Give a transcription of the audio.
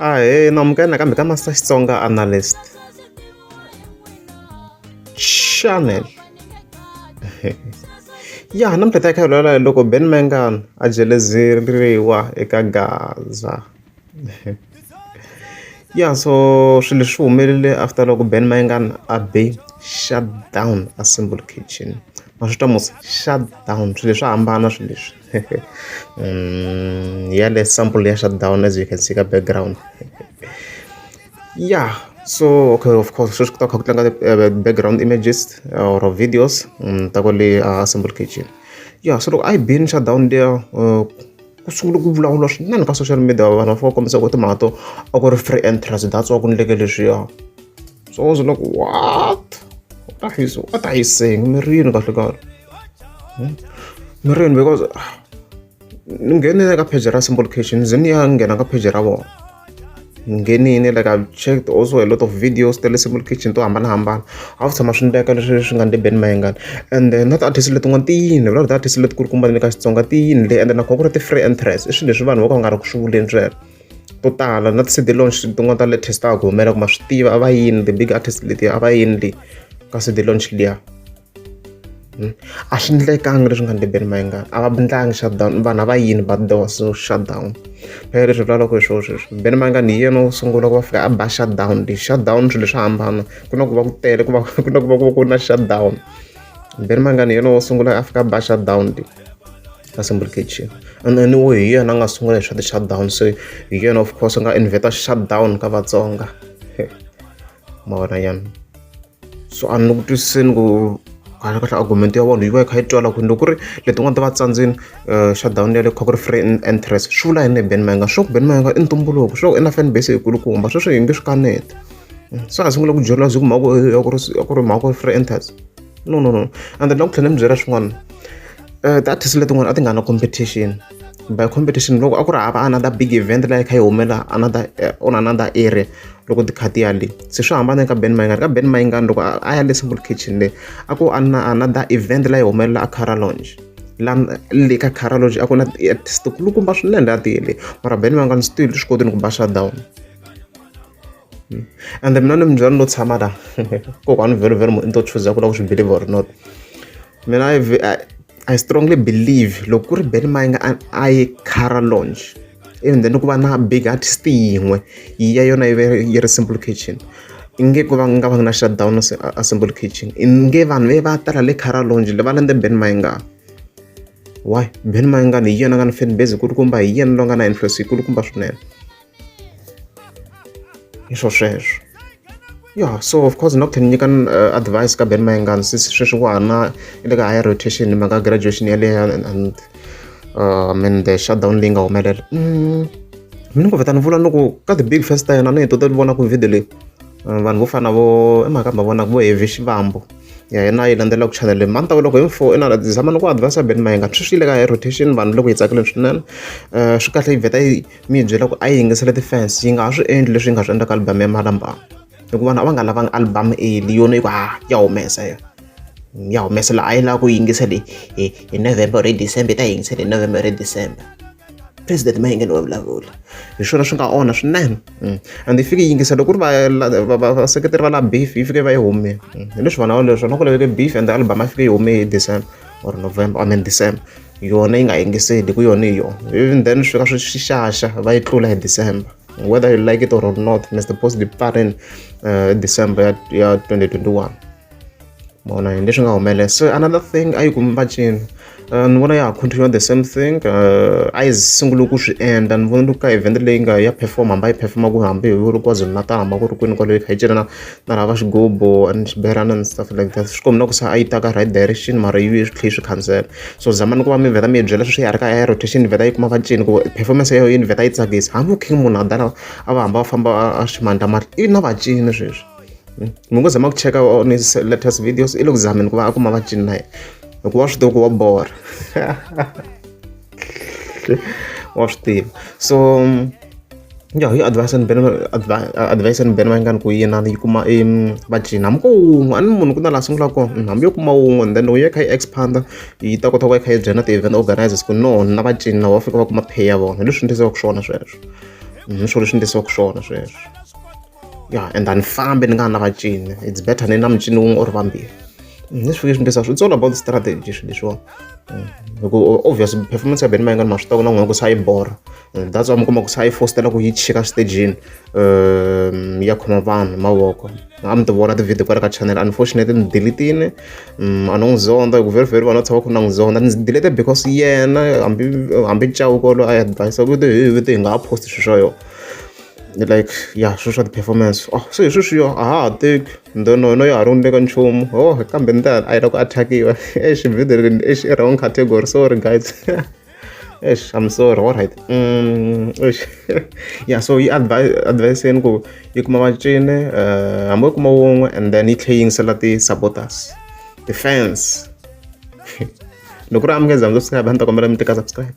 Ahee, na amukela nakambe ka Master Xitsonga Analyst Channel. Ya namuntlha hi ta kha hi vulavula hi loko Ben Mayengani a jelezeriwa eka Gaza. Ya so swilo leswi swi humelele after loko Ben Mayengani a be shut down a Simple Kitchen. Ma swi twa mos shut down swilo swo hambana swilo leswi. Ya le sample ya shut down as you can see ka background. Yeah, so okay, of course sweswi ku ta kha ku tlanga background images or videos ta kwale a Simple Kitchen. Yeah, so loko a yi bini shut down liya ku sungule ku vulavuriwa swinene ka social media, vanhu va fika va kombisa ku timhaka to a ku ri free entrance, that's why ku endleke leswiya. So I was like, what? What are you saying? Mi ri yini kahle kahle? Mi ri yini? Because ni nghenile ka page ra Simple Kitchen, ni ze ni ya nghena ka page ra vona. Ni nghenile, like, I've checked also a lot of videos ta le Simple Kitchen to hambanahambana. A swi tshama swi endleka leswi swi nga le Ben Mayengani, and na ti-artist letin'wana ti yini vula ti-artist leti kulukumba le ka Xitsonga ti yini le, ende nakona ku ri ti-free entrance. I swilo leswi vanhu vo ka va nga ri ku swi vuleni sweswo to tala na ti-CD launch tin'wana ta latest ta ha ku humela ku ma swi tiva a va yini the big artist letiya a va yini le ka CD launch liya. A swi endlekanga leswi nga le Ben Mayengani, a va endlangi shutdown, vanhu a va yini, but there was no shutdown. Phela leswi vulavulaka hi swona sweswi, Ben Mayengani hi yena wo sungula ku va fika a ba shutdown leyi. Shutdown swilo swo hambana, ku na ku va ku tele, ku va ku na ku va ku ku na shutdown. Ben Mayengani hi yena wo sungula a fika a ba shutdown leyi ka Simple Kitchen, and then wo hi yena a nga sungula hi swa ti-shutdown, so hi yena of course a nga invent shutdown ka Vatsonga, ma vona nyana. So a ni ku twisiseni ku kahle kahle argument ya vanhu yi va yi kha yi twala kwini. Loko ku ri letin'wana ti va tsandzini, shutdown ya le kha ku ri free entrance, swi vula yini hi Ben Mayengani? Swi ku Ben Mayengani i ntumbuluko, swi ku i na fan base yikulukumba, sweswo hi nge swi kaneti. Se a sungula ku byeriwa ku mhaka ya ku ri ku ri mhaka free entrance, no, no, no. And then na ku tlhela ni mi byela swin'wana, ti-artist letin'wana a ti nga na competition. By competition, loko a ku ri hava another big event leyi kha yi humela another on another area loko ti kha ti ya le, se swi hambane ka Ben Mayengani. Ka Ben Mayengani, loko a ya le Simple Kitchen le, a ku na another event leyi humelela a Cara Lounge. La le ka Cara Lounge a ku na ti-artist kulukumba swinene a ti yele, mara Ben Mayengani still swi kotile ku ba shutdown. And mina ni mi byela, no tshama la kokwani very very i to chuza ku lava ku swi believe or not. Mina I strongly believe loko ku ri Ben Mayengani a ye Cara Lounge, even then ku va na big artist yin'we yi ya yona yi ve yi ri Simple Kitchen, i nge ku va nga va na shutdown a Simple Kitchen. I nge vanhu ve va tala le Cara Lounge le va landze Ben Mayengani. Why? Ben Mayengani hi yena a nga na fan base kulukumba, hi yena loyi a nga na influence yikulukumba swinene, hi swo sweswo. Yeah, so of course na ku tlhela ni nyika advice ka Ben Mayengani, since sweswi wa ha na i le ka higher rotation hi mhaka graduation yaleyo and I mean the shutdown leyi nga humelela. Mina ni ko vheta ni vula ni ku ka the big fans ta yena, ni hi tota vona ku video leyi vanhu vo fana na vo i mhaka ma vona vo Heavy Xivambu ya yena yi landzelaka channel leyi, mani ta ku loko hi fo ina zama ni ku advise Ben Mayengani sweswi yi le ka high rotation, vanhu loko yi tsakile swinene. Swi kahle yi vheta yi mi yi byela ku a yi yingisele ti-fans, yi nga ha swi endli leswi yi nga swi endla ka album ya Malambana, hikuva vanhu a va nga lavanga album early. Yona yi ku ha ya humesa, yona ya humesa la a yi lava ku yingisela hi November or hi December, yi ta yingisela hi November or hi December. President Mayengani wa vulavula hi swona swi nga onha swinene, and yi fike yi yingisa loko ku ri va vaseketeri va la beef, yi fike va yi hume hi leswi vanhu leswi na ku laveke beef, and album a fike yi hume hi December or November, I mean December. Yona yi nga yingiseli ku yona hi yona, even then swi fika swi xaxa va yi tlula hi December, whether you like it or not. Mr Post pfarini December ya 2021, mona hi leswi nga humelela. So another thing, a yi kumi vacini. Ni vona ya ha continue the same thing, a yi sungule ku swi endla. Ni vona loko ka event leyi nga ya perform, hambi a yi performa ku hambi hi ri KwaZulu-Natal, hambi ku ri kwini kwale, yi kha yi cina na lava xigubu and xibelana and stuff like that, swi komba na ku se a yi ta ka right direction, mara yi swi tlhela swi cancel. So zamani ku va mi vheta mi yi byela sweswi ya ri ka ya rotation, vheta yi kuma vacini ku performance ya yona yi vheta yi tsakisa. Hambi king munhu a dala a va hamba va famba a ximandlamandla i na vacini sweswi, mi ngo zama ku cheka on his latest videos, i le ku zameni ku va a kuma vacini na yena, hikuva wa swi tiva ku wa borha, wa swi tiva. So ya hi advice ni Ben, advice ni Ben Mayengani ku yena yi kuma i vacini hambi ko wun'we, a ni munhu ku na laha sungulaka kona, hambi yo kuma wun'we, and then loko yi kha yi expand, yi ta kota ku va yi kha yi byela na ti-event organizers ku no na vacini na va fika va kuma pay ya vona. Hi leswi ni twisaka swona sweswo. Hi swona leswi endlisiwaka swona sweswo. Ya and a ni fambi ni nga ha na vacini it's better ni na mucini wun'we or vambirhi. Ni swi fike swi endlisa it's all about strategy swilo leswiwani. Hi ku obvious performance ya Benny Mayengani ma swi tiva ku na n'wina ku se a yi borha that's why mi kuma ku se a yi fositela ku yi chika xitejini ya khoma vanhu hi mavoko. A mi ti vona ti-video kwala ka channel unfortunately ni delete-ini a ni n'wi zonda hi ku very very vanhu va tshama va kha na n'wi zonda ni delete because yena hambi hambi Chauke loyi a advise ku te he hi nga ha post swilo swa yona like ya swilo swa ti-performance oh se hi sweswiya a ha ha teki then no ya ha ri ka nchumu oh kambe ni ta a yi lava ku attack-iwa eish video eish i wrong category sorry guys. Eish I'm sorry all right eish yeah so yi advise-ini ku yi kuma vacini hambi yo kuma wun'we and then yi tlhela yi yingisela ti-supporters ti-fans loko ku ri a mi nge za mi subscribe a ni ta kombela mi tika subscribe.